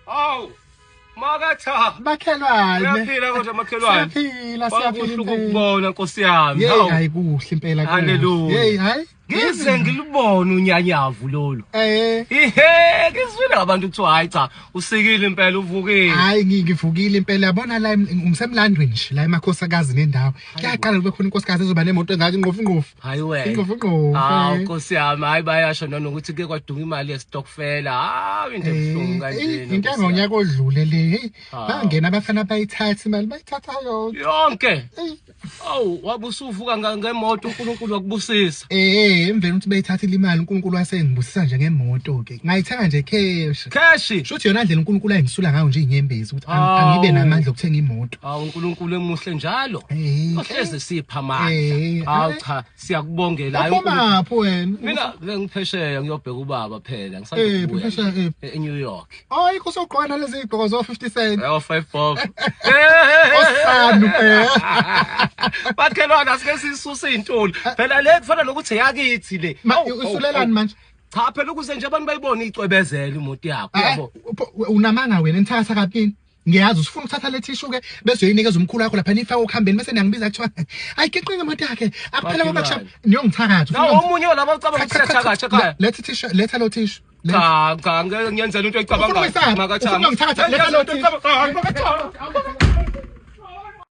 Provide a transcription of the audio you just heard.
Hawu Makatha. Makhelwane. Uyaphila kodwa makhelwane. Siyaphila, siyaphila. Kwakuhle ukukubona Nkosi yami. Hey, hayi kuhle impela kuhle. Hallelujah. Hey, hayi. Ngize ngilubone unyanyavu lolu. Eh. Ihe, ngizwile ngabantu kuthiwa hayi cha, usikile impela uvukile. Hayi ngivukile impela yabona la ngisemlandweni nje la emakhosikazi nendawo. Kuyaqala kube khona inkosikazi ezoba nemoto engaka inqofu inqofu. Hayi wena. Inqofu inqofu. Hawu Nkosi yami, hayi bayasho nanokuthi kuke kwadunga imali yestokfela. Hawu into ebuhlungu kanjena. Into engonyaka odlule le. Hey, Hawu. bangena abafana bayithatha imali bayithatha yonke. Yonke. Eyi. Awu wabe usuvuka ngemoto uNkulunkulu wakubusisa. Eh, emveni ukuthi beyithathile imali uNkulunkulu wasengibusisa nje ngemoto ke. Ngayithenga nje cash. Cash. Shuthi yona ndlela uNkulunkulu ayingisula ngayo nje inyembezi ukuthi Hawu. angibe namandla okuthenga imoto. Awu uNkulunkulu emuhle njalo. Eh. Ohleze sipha amandla. Eh, Awu eh. cha, siyakubongela. Hayi, uNkulunkulu. Uphumaphi wena? Mina bengiphesheya ngiyobheka ubaba phela Eh, ngisanda phesheya, kubuya eh. eNew York. Oh, yikho usugqoka nalezi zigqoko zo 50 cent. Awu 5 bob. Osanu eh. Bakhelwana asike sisuse intuli. Phela le kufana nokuthi yakithi le. Ma Awu, awu, usulelani awu. manje? Cha phela ukuze nje abantu bayibone icwebezela imoto yakho Eh, yabo. Unamanga wena nithatha kabini. Ngiyazi usifuna ukuthatha le tissue ke bese uyinikeza umkhulu wakho lapha nifake okuhambeni bese niyangibiza kuthiwa ayiginqinge imoto yakhe akuphela Makhelwane. kwakusha niyongithakatha. Na omunye walabo ucabanga ukuthi siyathakatha ekhaya. Letha tissue, letha lo tissue. Cha cha ngeke ngiyenzela into Ufuna oyicabangayo. ukuyisaba? Makathami. Ufuna ukungithakatha? Letha lo tissue. Makathami.